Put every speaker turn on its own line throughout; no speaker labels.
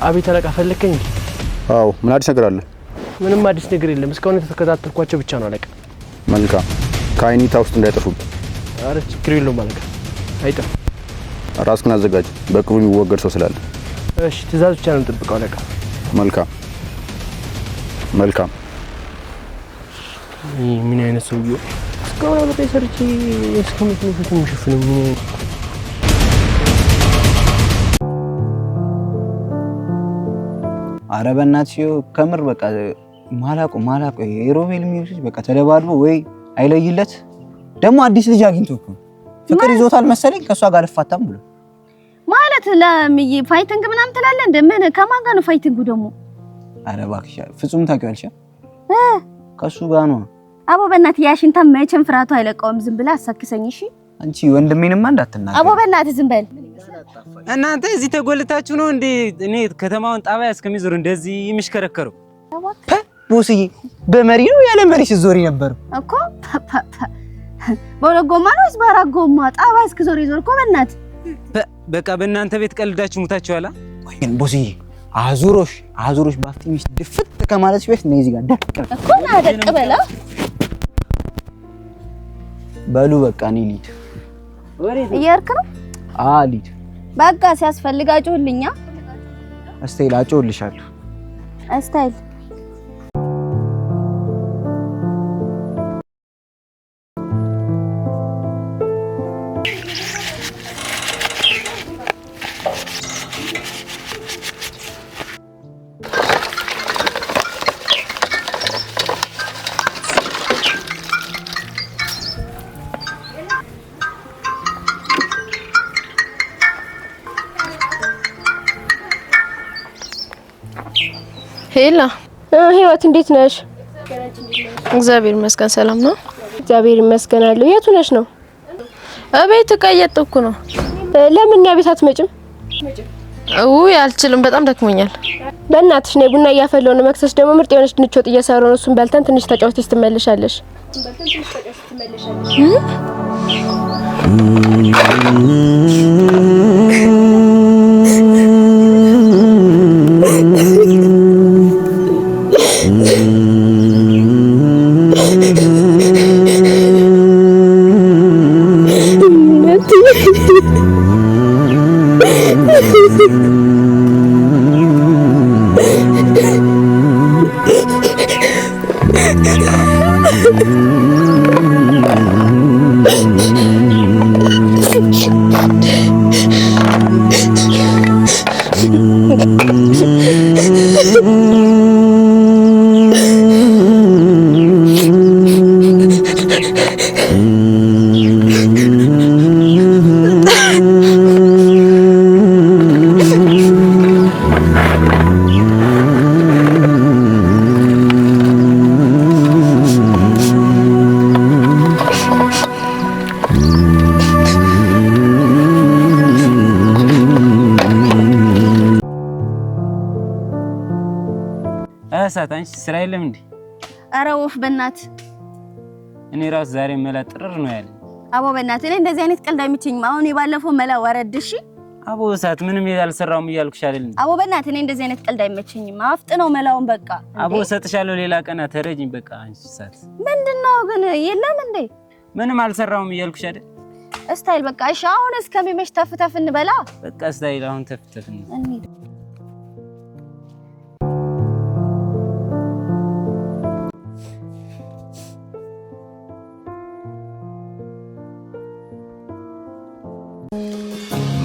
አቤት አለቃ፣ ፈለከኝ?
አዎ፣ ምን አዲስ ነገር አለ?
ምንም አዲስ ነገር የለም። እስካሁን የተከታተልኳቸው ብቻ ነው አለቃ።
መልካም፣ ከአይኒታ ውስጥ እንዳይጠፉብህ።
አረ ችግር የለውም አለቃ፣ አይጠፉም።
ራስህን አዘጋጅ፣ በቅርቡ የሚወገድ ሰው ስላለ።
እሺ፣ ትእዛዝ ብቻ ነው የምጠብቀው አለቃ።
መልካም መልካም።
ይህ ምን አይነት ሰውዬው! እስካሁን አለቃ ሰርቼ እስከ መቼ ነው ፊቱን የሚሸፍነው? ምን
አረ በእናትሽ ከምር በቃ ማላቆ ማላቆ የሮቤል የሚሉት በቃ ተደባድቦ ወይ አይለይለት። ደግሞ አዲስ ልጅ አግኝቶ እኮ ፍቅር ይዞታል መሰለኝ፣ ከእሷ ጋር አልፋታም ብሎ።
ማለት ለምዬ fighting ምናምን ትላለህ እንደ ምን ከማን ጋር ነው fighting ኡ ደግሞ?
አረ እባክሽ ፍጹም ታውቂዋለሽ? ከእሱ ጋር ነው።
አቦ በእናትህ ያሽንታ መቼም ፍርሃቱ አይለቀውም። ዝም ብለህ አሳክሰኝ እሺ።
አንቺ ወንድሜንማ እንዳትናገር።
አቦ በእናትህ ዝም በል።
እናንተ እዚህ ተጎልታችሁ ነው እንዴ? እኔ ከተማውን ጣቢያ እስከሚዞር እንደዚህ የሚሽከረከረው?
ቦስዬ በመሪ ነው ያለ መሪ ስትዞሪ ነበር
እኮ። በሁለት ጎማ ነው ወይስ በአራት ጎማ? ጣቢያ እስክዞር ይዞር እኮ በእናትህ።
በቃ በእናንተ ቤት ቀልዳችሁ ሙታችኋላ።
ቆይ ግን ቦስዬ አዙሮሽ አዙሮሽ ባፍጢምሽ ድፍት ከማለትሽ በፊት ነይ እዚህ ጋር ደቅ
እኮ ና ደቅ በላ።
በሉ በቃ እኔ ልሂድ።
እየሄድክ ነው?
አዎ ልሂድ።
በቃ ሲያስፈልግ አጩህልኛ።
እስታይል አጮህልሻለሁ።
እስታይል።
ሄላ።
ህይወት እንዴት ነሽ?
እግዚአብሔር ይመስገን ሰላም ነው።
እግዚአብሔር ይመስገን አለሁ። የቱ ነሽ ነው?
እቤት እቃ እያጠብኩ ነው።
ለምን እኛ ቤት አትመጭም?
ውይ አልችልም፣ በጣም ደክሞኛል።
በእናትሽ ነይ፣ ቡና እያፈላሁ ነው። መክሰስ ደግሞ ምርጥ የሆነች ድንች ወጥ እየሰራሁ ነው። እሱን በልተን ትንሽ ተጫውተሽ ትመለሻለሽ።
እሳት አንቺ ስራ የለም እንዴ?
ኧረ ወፍ በእናትህ።
እኔ ራሱ ዛሬ መላ ጥርር ነው ያለኝ።
አቦ በእናትህ እኔ እንደዚህ አይነት ቀልድ አይመቸኝም። አሁን የባለፈው መላ ወረድ እሺ።
አቦ እሳት ምንም ያልሰራውም እያልኩሽ አይደል?
አቦ በእናትህ እኔ እንደዚህ አይነት ቀልድ አይመቸኝም። አፍጥነው መላውን በቃ።
አቦ እሰጥሻለሁ ሌላ ቀን ተረጅኝ። በቃ አንቺ እሳት
ምንድነው ግን የለም እንዴ?
ምንም አልሰራውም እያልኩሽ አይደል?
እስታይል በቃ እሺ። አሁን እስከሚመሽ ተፍ ተፍ እንበላ።
በቃ እስታይል አሁን ተፍ ተፍ
እንሂድ።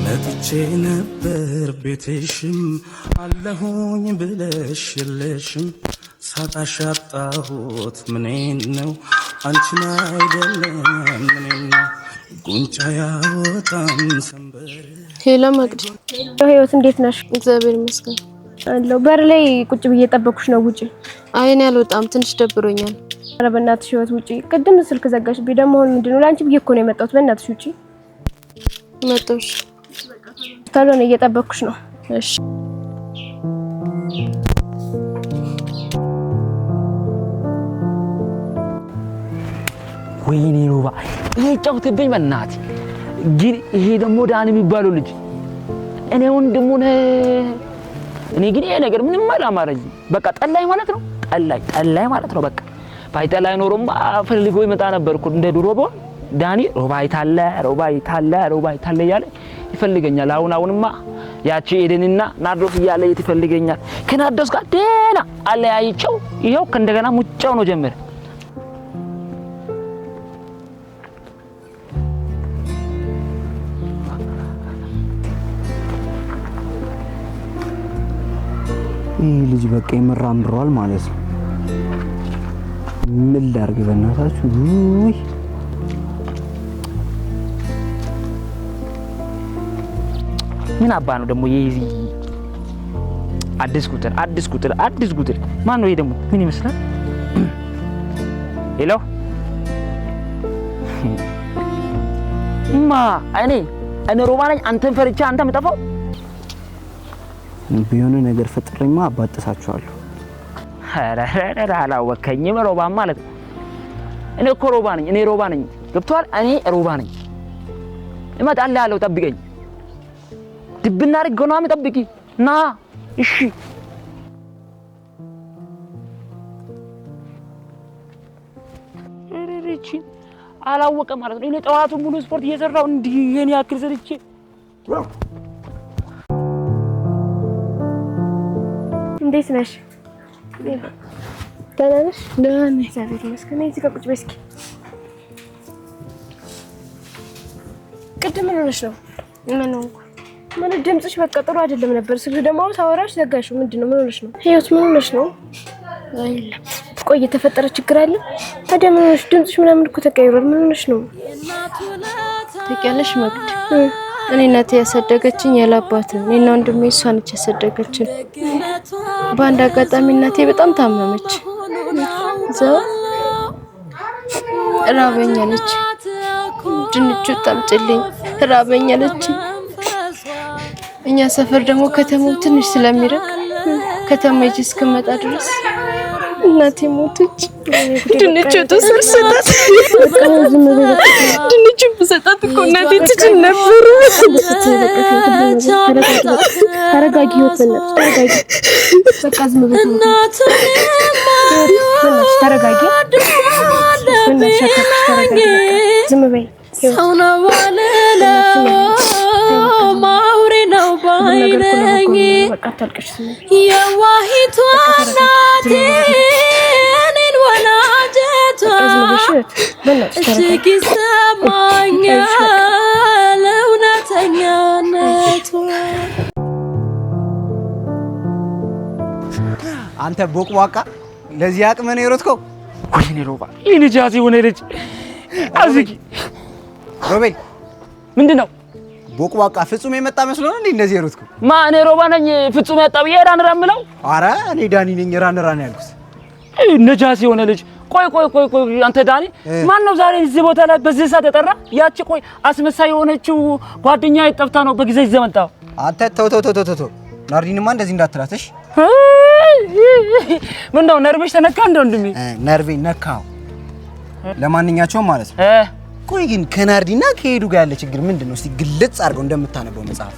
መጥቼ ነበር ቤትሽም አለሁኝ ብለሽ የለሽም፣ ሳጣሽ አጣሁት ምኔን ነው አንቺን አይደለም ምኔን ነው ጉንጫ ያወጣም ሰንበር።
ሄላ መቅዲ።
ህይወት እንዴት ነሽ?
እግዚአብሔር ይመስገን
አለሁ። በር ላይ ቁጭ ብዬ ጠበኩሽ ነው። ውጪ።
አይ እኔ አልወጣም፣ ትንሽ ደብሮኛል።
ኧረ በእናትሽ ህይወት ውጪ። ቅድም ስልክ ዘጋሽብኝ። ደግሞ አሁን ምንድን ነው? ለአንቺ ብዬ እኮ ነው የመጣሁት። በእናትሽ ውጪ።
መጣሁሽ።
ካልሆነ እየጠበኩሽ ነው።
እሺ።
ወይኔ ሮባ ይሄ ጫውትብኝ በእናትህ። ግን ይሄ ደግሞ ዳን የሚባለው ልጅ እኔ ወንድሙ ነህ። እኔ ግን ይሄ ነገር ምንም አላማረኝም። በቃ ጠላኝ ማለት ነው። ጠላኝ ጠላኝ ማለት ነው። በቃ ባይጠላኝ ኖሮማ ፈልጎ ይመጣ ነበር እኮ። እንደ ድሮ ቢሆን ዳኒ ሮባ ይታለ ሮባ ይታለ ሮባ ይታለ እያለ ይፈልገኛል። አሁን አሁንማ ያቺ ኤደንና ናርዶስ እያለ የት ይፈልገኛል? ከናርዶስ ጋር ደህና አለያይቸው ይኸው ከእንደገና ሙጫው ነው ጀመረ።
ይህ ልጅ በቃ የምር አምሯል ማለት ነው። ምን ላድርግ በእናታችሁ? ውይ
ምን አባ ነው ደግሞ የዚህ አዲስ ቁጥር አዲስ ቁጥር አዲስ ቁጥር ማን ነው ይሄ ደግሞ? ምን ይመስላል? Hello ማ እኔ ሮባ ነኝ። አንተን ፈርቻ አንተ የምጠፋው
የሆነ ነገር ፈጥሬማ አባጥሳችኋለሁ።
ኧረ ኧረ አላወከኝም። ሮባ ማለት ነው። እኔ እኮ ሮባ ነኝ። እኔ ሮባ ነኝ። ገብቶሃል? እኔ ሮባ ነኝ። እመጣልሃለሁ፣ ጠብቀኝ። ድብና አድርገው ነው የምጠብቂ። ና እሺ። እቺን አላወቀም ማለት ነው። እኔ ጠዋቱን ሙሉ ስፖርት እየሰራሁ እንዲህ የኔ ያክል ሰርቼ
እንዴት ነሽ? ደህና ነሽ? ደህና ነኝ፣ እግዚአብሔር ይመስገን። እዚህ ጋር ቁጭ በይ እስኪ። ቅድም ምን ሆነሽ ነው? ምን ሆንኩ? ማለት ድምፅሽ በቃ ጥሩ አይደለም ነበር። ስልክ ደግሞ አሁን ሳወራሽ ዘጋሽው። ምንድን ነው? ምን ሆነሽ ነው? ህይወት ምን ሆነሽ ነው? አይደለም ቆይ፣ የተፈጠረ ችግር አለ? ታዲያ ምን ሆነሽ? ድምፅሽ ምናምን እኮ ተቀይሯል። ምን ሆነሽ ነው?
ታውቂያለሽ መቅድ፣ እኔ እናቴ ያሳደገችኝ ያለ አባት ነው። እኔና ወንድሜ እሷ ነች ያሳደገችን። በአንድ አጋጣሚ እናቴ በጣም ታመመች። እዛ ራበኝ አለች። ድንቹ ታምጪልኝ ራበኝ አለች። እኛ ሰፈር ደግሞ ከተማው ትንሽ ስለሚርቅ ከተማ ሂጅ እስክመጣ ድረስ እናቴ ሞተች። ድንቹ ተሰርሰታት ድንቹ ብሰጣት እኮ እናቴ ትድን ነበር።
ተረጋጊ ህይወት፣ በእናትሽ ተረጋጊ። በቃ ዝም በይ በእናትሽ ተረጋጊ። በእናትሽ አታልቅሽ፣ ተረጋጊ። በቃ ዝም በይ።
ሰው ነው ባልለው አውሬ ነው ባይነኝ
በቃ አታልቅሽ፣ ዝም በይ።
የዋሂቷ እናቴ እኔን ወላጀቷ
በቃ ዝም በይ ህይወት፣ በእናትሽ ተረጋጊ።
እጅግ ይሰማኛል እውነተኛነቷ።
አንተ ቦቅቧቃ ለዚህ አቅምህ ነው የሮጥከው?
ወይኔ ሮባ፣ ይህ ልጅ አዚ የሆነ ልጅ አዝጊ
ሮቤል
ምንድን ነው?
ቦቅቧቃ ፍጹም የመጣ መስሎ ነው እንዴ እንደዚህ የሮጥከው?
ማ እኔ ሮባ ነኝ ፍጹም ያጣ ብዬ ራን ራን የምለው?
ኧረ እኔ ዳኒ ነኝ ራን ራን ያልኩት።
ነጃሲ የሆነ ልጅ። ቆይ ቆይ ቆይ ቆይ አንተ ዳኒ ማን ነው ዛሬ እዚህ ቦታ ላይ በዚህ ሰዓት የጠራ? ያቺ ቆይ አስመሳይ የሆነችው ጓደኛ ጠፍታ ነው በጊዜ ይዘህ መጣው።
አንተ ተው ተው ተው ተው ተው፣ ናርዲንማ እንደዚህ እንዳትላት እሺ።
ምን ነው ነርቭሽ ተነካ እንደ ወንድሜ?
ነርቬ ነካው። ለማንኛቸውም ማለት ነው። ቆይ ግን ከናርዲና ከሄዱ ጋር ያለ ችግር ምንድን ነው? እስቲ ግልጽ አድርገው እንደምታነበው መጽሐፍ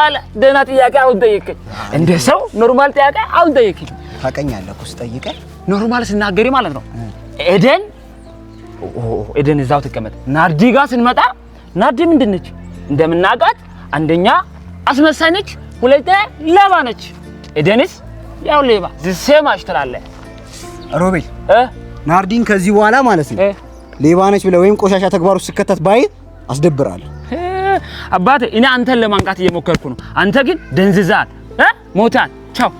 አለ። ደህና ጥያቄ አሁን ጠየቀኝ። እንደ ሰው normal ጥያቄ አሁን ጠየቀኝ።
ታውቀኛለህ እኮ ስጠይቀህ
normal ስናገሪ ማለት ነው። ኤደን ኤደን እዛው ትቀመጥ። ናርዲ ጋር ስንመጣ ናርዲ ምንድን ነች? እንደምናውቃት አንደኛ አስመሳይ ነች፣ ሁለተኛ ሌባ ነች። ኤደንስ ያው ሌባ ዝሴማሽ ትላለህ።
ሮቤል ናርዲን ከዚህ በኋላ ማለት ነው ሌባ ነች ብለህ ወይም ቆሻሻ ተግባር ውስጥ ስከተት ባይ አስደብራለሁ።
አባቴ እኔ አንተን ለማንቃት እየሞከርኩ ነው። አንተ ግን ደንዝዛል፣ ሞታል። ቻው።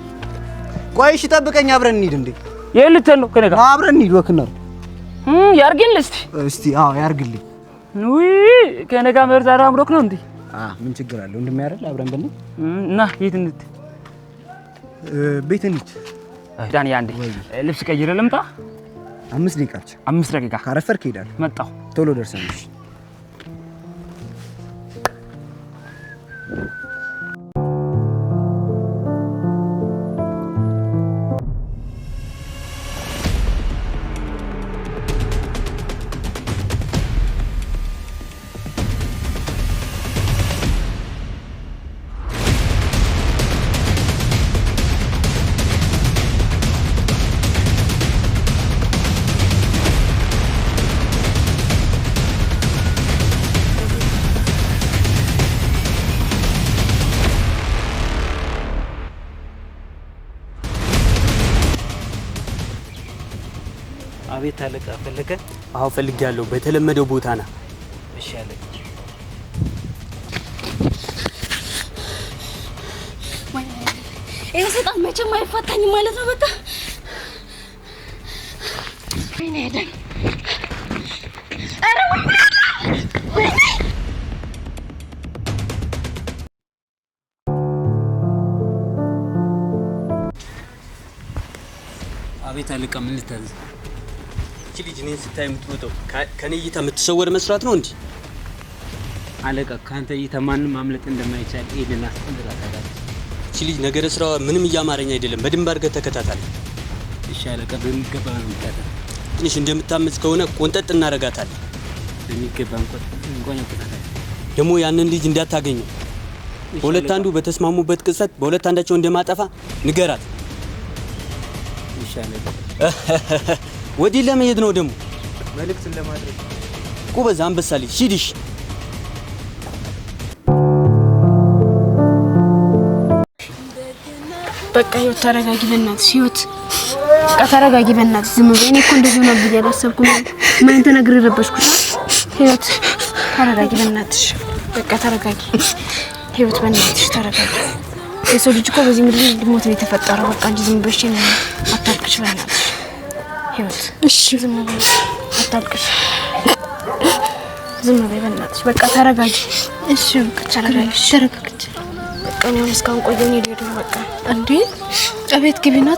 ቆይ እሺ ጠብቀኝ፣ አብረን እንሂድ። እንዴ
የት ልትሄድ ነው? ከእኔ ጋር
አብረን እንሂድ። walk እናድርግ።
ያርግልህ እስቲ
እስቲ። አዎ ያርግልኝ።
ውይ ከእኔ ጋር መሄድ ዛሬ አምሮክ ነው እንዴ?
ምን ችግር አለው? ወንድሜ አይደል? አብረን ብንሄድ
እና የት እንሂድ?
ቤት እንሂድ።
ዳኒ አንዴ ልብስ ቀይሬ ልምጣ።
5 ደቂቃ ብቻ።
5 ደቂቃ
ካረፈድክ እሄዳለሁ።
መጣሁ።
ቶሎ ደርሰን።
አቤት አለቃ፣ ፈለገ?
አዎ ፈልጌያለሁ። በተለመደው ቦታ ና።
እሺ አለቃ።
ይሄ ሰይጣን መቼም አይፋታኝም ማለት ነው። በቃ ወይኔ ሄደን። ኧረ ወይኔ ወይኔ!
አቤት አለቃ፣ ምን ልታዘዝ?
እቺ ልጅ እኔን ስታይ የምትሮጠው ከኔ እይታ የምትሰወር መስራት ነው እንጂ።
አለቃ፣ ከአንተ እይታ ማንም ማምለጥ እንደማይቻል ኤደን አስጠንቅቃ ታውቃለች።
እቺ ልጅ ነገረ ስራዋ ምንም እያማረኝ አይደለም። በደንብ አድርገህ ተከታታል።
እሺ አለቃ፣ በሚገባ ነው የምከታተል።
ትንሽ እንደምታምጽ ከሆነ ቆንጠጥ እናረጋታለን።
በሚገባ እንቆነጥጣታለን።
ደግሞ ያንን ልጅ እንዳታገኘው። በሁለት አንዱ በተስማሙበት ቅጽበት በሁለት አንዳቸው እንደማጠፋ ንገራት።
እሺ አለቃ።
ወዲህ ለመሄድ ነው ደግሞ።
መልእክትን ለማድረግ።
ጎበዝ አንበሳ ልጅ ሂድሽ።
በቃ ህይወት ተረጋጊ፣ በእናትሽ ህይወት፣ በቃ ተረጋጊ በእናትሽ። ዝም በይ። እኔ እኮ እንደዚህ ሆነ ብዬ አላሰብኩም። ምን ተነግሬ ረበሽኩሽ? ህይወት ተረጋጊ በእናትሽ፣ በቃ ተረጋጊ ህይወት፣ በእናትሽ ተረጋጊ። የሰው ልጅ እኮ በዚህ ምድር ሊሞት ነው የተፈጠረው። በቃ እንጂ ዝም ብለሽ ነው፣ አታልቅሽ በእናትሽ ህይወት። እሺ ዝም በይ፣ አታልቅሽ። ዝም በይ በእናትሽ፣ በቃ ተረጋጊ።
እሺ በቃ
ተረጋጊ፣
ተረጋግቼ።
በቃ እኔ አሁን እስካሁን ቆየሁ፣ እኔ ልሄድ ነው በቃ።
እንዴ እቤት ግቢና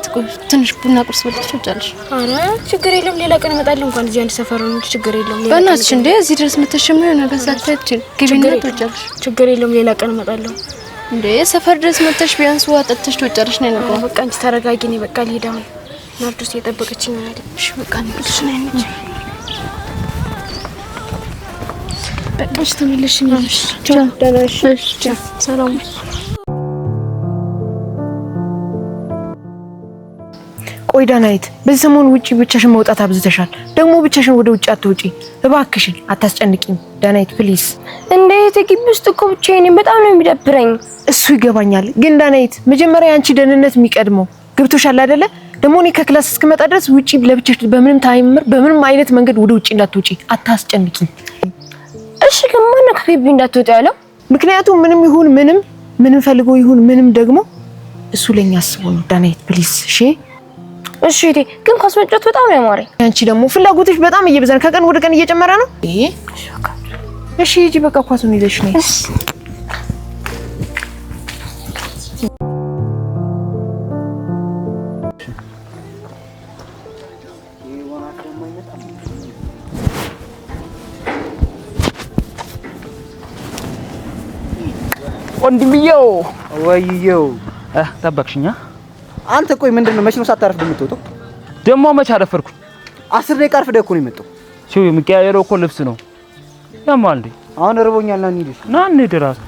ትንሽ ቡና ቁርስ በልተሽ ትወጫለሽ።
ኧረ ችግር የለውም፣ ሌላ ቀን እመጣለሁ። እንኳን እዚህ አንድ ሰፈር ነው እንጂ ችግር የለውም። ሌላ ቀን
በእናትሽ እንዴ እዚህ ድረስ መተሽ የማይሆን ነገር ሳታያችን ግቢና ትወጫለሽ።
ችግር የለውም፣ ሌላ ቀን እመጣለሁ።
እንዴ ሰፈር ድረስ መተሽ ቢያንስ ውሃ ጠጥተሽ ትወጫለሽ ነው የነገረው።
በቃ አንቺ ተረጋጊ፣ እኔ በቃ ልሄድ አሁን። ናርዶስ እየጠበቀችኝ ይሆናል።
እሺ በቃ
እሺ ነይ እንሂድ። በቃ እሺ ተመለስሽ። ቻው፣ ደህና እሺ። ቻው፣ ሰላም።
ቆይ ዳናይት፣ በዚህ ሰሞን ውጪ ብቻሽን መውጣት አብዝተሻል። ደግሞ ብቻሽን ወደ ውጭ አትውጪ እባክሽን፣ አታስጨንቂኝ ዳናይት please።
እንዴት ግቢ ውስጥ እኮ ብቻዬን በጣም ነው የሚደብረኝ።
እሱ ይገባኛል፣ ግን ዳናይት መጀመሪያ የአንቺ ደህንነት የሚቀድመው ገብቶሻል አይደለ? ደግሞ እኔ ከ class እስክመጣ ድረስ ውጪ ለብቻሽ በምንም ታይምር በምንም አይነት መንገድ ወደ ውጭ እንዳትወጪ፣ አታስጨንቂኝ።
እሺ ግን ማነው ከግቢ እንዳትወጪ ያለው?
ምክንያቱም ምንም ይሁን ምንም፣ ምንም ፈልጎ ይሁን ምንም ደግሞ እሱ ለኛ አስቦ ነው ዳናይት please። እሺ
እሺ እህቴ፣ ግን ኳስ መጫወት በጣም ነው ያማረኝ።
አንቺ ደግሞ ፍላጎትሽ በጣም እየበዛ ነው፣ ከቀን ወደ ቀን እየጨመረ ነው። እሺ ሂጂ በቃ ኳሱን ይዘሽ ነይ።
ወንድምየው
ወይየው
ጠበቅሽኛ።
አንተ ቆይ ምንድነው? መች ነው ሳታረፍድ የምትወጣው?
ደግሞ መች አረፈድኩኝ?
10 ደቂቃ አርፍደህ እኮ ነው የመጣው።
ሲው የሚቀያየረው እኮ ልብስ ነው። ያማል እንዴ?
አሁን እርቦኛል፣ ና እንሂድ።
ና እንሂድ። እራሱ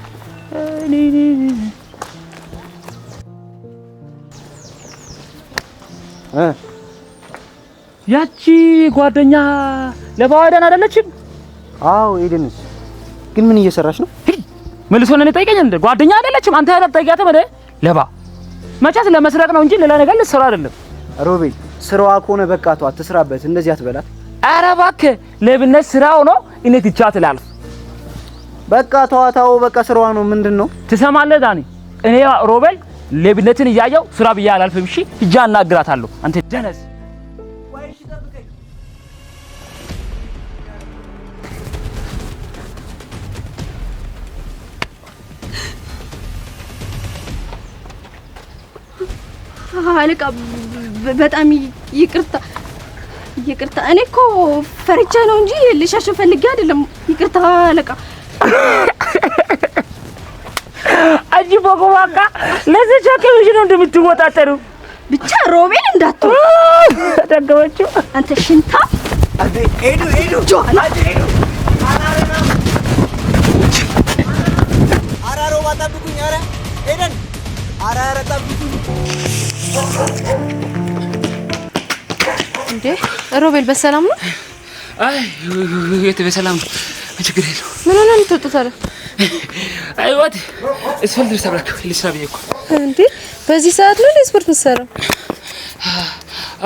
ያቺ ጓደኛ ለባዋዳን አይደለችም?
አዎ ኤደንስ ግን ምን እየሰራች ነው?
መልሶ እኔን ጠይቀኝ እንደ ጓደኛ አይደለችም? አንተ ጠይቃትም እንደ ለባ መቼስ ለመስረቅ ነው እንጂ ሌላ ነገር ልትሰራ አይደለም።
ሮቤል ስራዋ ከሆነ በቃ ተው፣ አትስራበት፣ እንደዚህ አትበላት።
ኧረ እባክህ ሌብነት ስራ ሆኖ እኔ ትቻት እላለሁ።
በቃ ተዋታው፣ በቃ ስራዋ ነው። ምንድን ነው
ትሰማለህ ዳኒ? እኔ ሮቤል ሌብነትን እያየው ስራ ብዬ አላልፍም። እሺ ሂጅ አናግራታለሁ። አንተ ደነዝ።
አለቃ በጣም ይቅርታ ይቅርታ። እኔ እኮ ፈርቼ ነው እንጂ ልሸሽ ፈልጌ አይደለም። ይቅርታ አለቃ።
አንቺ ቦኮባካ ለዚህ ቻከምሽ ነው እንደምትወጣጠሩ።
ብቻ ሮቤል እንዳትሆን
ተደገመችው።
አንተ ሽንታ
ሄዱ ሄዱ ሄዱ። ኧረ ሮባ ጠብቁኝ! ኧረ ሄደን! ኧረ ኧረ ጠብቁኝ!
እንዴ ሮቤል በሰላም ነው?
አይ የት በሰላም ነው፣ ችግር የለውም።
ምን ሆነ የምትወጡት? አለ
አይ ወት ስፖርት ልስራ ልስራ ብዬ እኮ።
እንዴ በዚህ ሰዓት ነው ስፖርት የምትሰራው?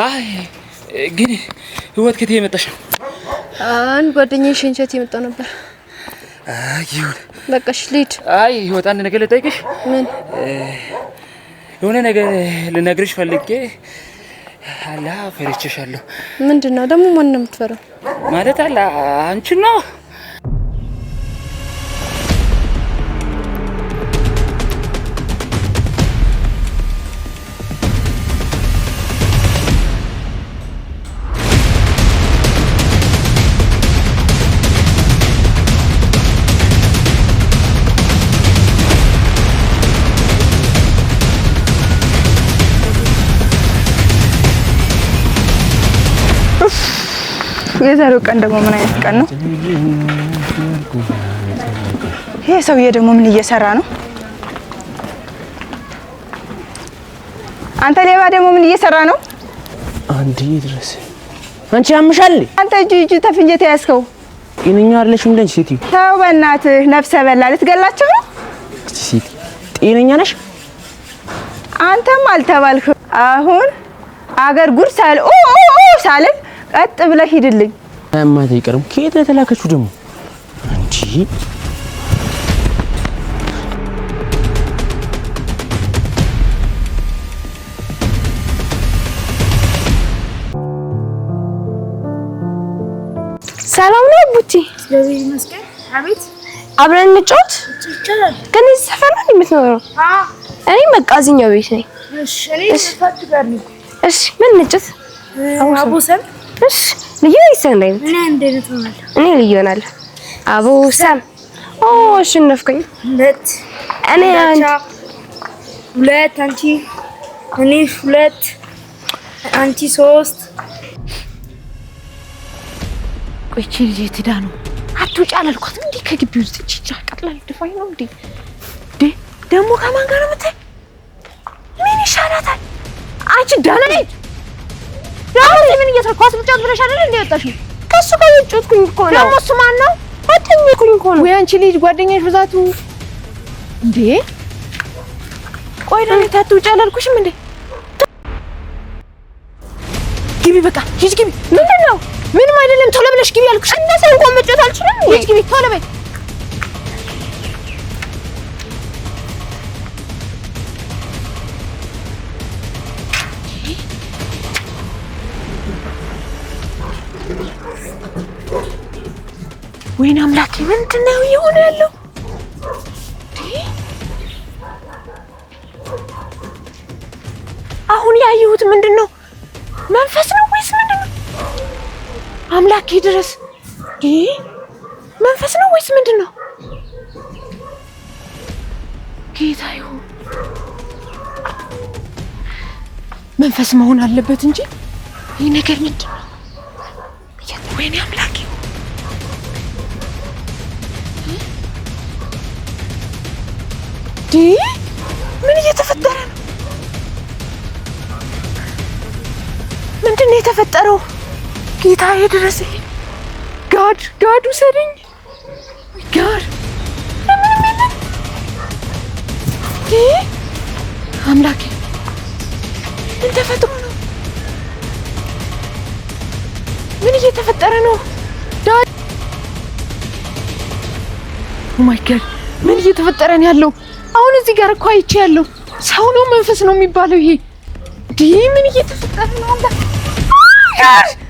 አይ ግን ህይወት ከየት የመጣሽ ነው?
አንድ ጓደኛዬ ሸኝቻት የመጣሁ ነበር።
አይ ይሁን
በቃ እሺ ልሂድ።
አይ ህይወት፣ አንድ ነገር ልጠይቅሽ።
ምን?
የሆነ ነገር ልነግርሽ ፈልጌ አላ ፈርቼሻለሁ።
ምንድን ነው ደግሞ? ማን ነው የምትፈራው?
ማለት አላ አንቺን ነው።
የዛሬው ቀን ደግሞ ምን አይነት ቀን ነው? ይሄ ሰውዬ ደግሞ ምን እየሰራ ነው? አንተ ሌባ ደግሞ ምን እየሰራ ነው?
አንዴ ድረስ አንቺ ያምሻል።
አንተ እጅ እጅ ተፍንጀ ተያዝከው።
ጤነኛ አይደለሽም እንደ አንቺ ሴትዮ።
ተው በእናትህ፣ ነፍሰ በላ ልትገላቸው ነው?
እስቲ ሴትዮ ጤነኛ ነሽ?
አንተም አልተባልክም። አሁን አገር ጉድ ሳል ኦ ኦ ኦ ሳልል ቀጥ ብለህ ሂድልኝ።
ማታ አይቀርም። ከየት ነው የተላከችው ደግሞ? አንቺ
ሰላም ነው ቡቲ?
እግዚአብሔር ይመስገን። አቤት።
አብረን እንጫወት?
ይቻላል።
ግን እዚህ ሰፈር ነው የምትኖረው?
አዎ።
እኔ በቃ እዚህኛው ቤት ነኝ።
እሺ። እኔ ፋት ጋር ነኝ።
እሺ፣ ምን እንጫወት?
አቦሰም።
እሺ፣ ልዩ ወይስ አንድ አይነት?
እኔ አንድ አይነት ሆናለሁ።
እኔ ልዩ እሆናለሁ። አቦሰም። ኦ አሸነፍኩኝ።
ሁለት
እኔ አንድ
ሁለት አንቺ እኔ ሁለት አንቺ ሶስት።
ቆይ ይህቺ ልጅ የት ሄዳ ነው? አትውጪ አላልኳትም እንዴ ከግቢ ውስጥ? እቺ ቃጥላ ልትደፋኝ ነው እንዴ? እንዴ ደግሞ ከማን ጋር ነው የምታይ? ምን ይሻላታል? አንቺ ዳናይት ዳናይት ምን እየሰራሽ ኳስ ልጫወት ብለሽ አይደል እንዴ የወጣሽው?
ከእሱ ጋር እየተጫወትኩኝ እኮ ነው።
ደግሞ እሱ ማን ነው?
ጓደኛዬ እኮ ነው።
ወይ አንቺ ልጅ ጓደኛሽ ብዛቱ እንዴ! ቆይ ዳናይት አትውጪ አላልኩሽም እንዴ? ግቢ በቃ ሂጅ ግቢ።
ምንድን ነው?
ምንም አይደለም። ቶሎ ብለሽ ግቢ አልኩሽ።
እና ሰው እንኳን መጫወት አልችልም።
ሂጅ ግቢ ቶሎ በይ። ወይኔ አምላኬ፣ ምንድን ነው እየሆነ ያለው? አሁን ያየሁት ምንድን ነው? መንፈስ ነው ወይስ ምንድን ነው? አምላኬ ድረስ። መንፈስ ነው ወይስ ምንድን ነው? ጌታ ይሁን። መንፈስ መሆን አለበት እንጂ ይህ ነገር ምንድን ነው? ወይኔ አምላኬ፣ ምን እየተፈጠረ ነው? ምንድን ነው የተፈጠረው? ጌታዬ ድረስልኝ። God God ውሰደኝ። God ምንም የለም። አምላኬ ምን ተፈጥሮ ነው? ምን እየተፈጠረ ነው? Oh my God ምን እየተፈጠረ ነው ያለው? አሁን እዚህ ጋር እኮ አይቼ ያለው ሰው ነው መንፈስ ነው የሚባለው ይሄ? ምን እየተፈጠረ ነው? God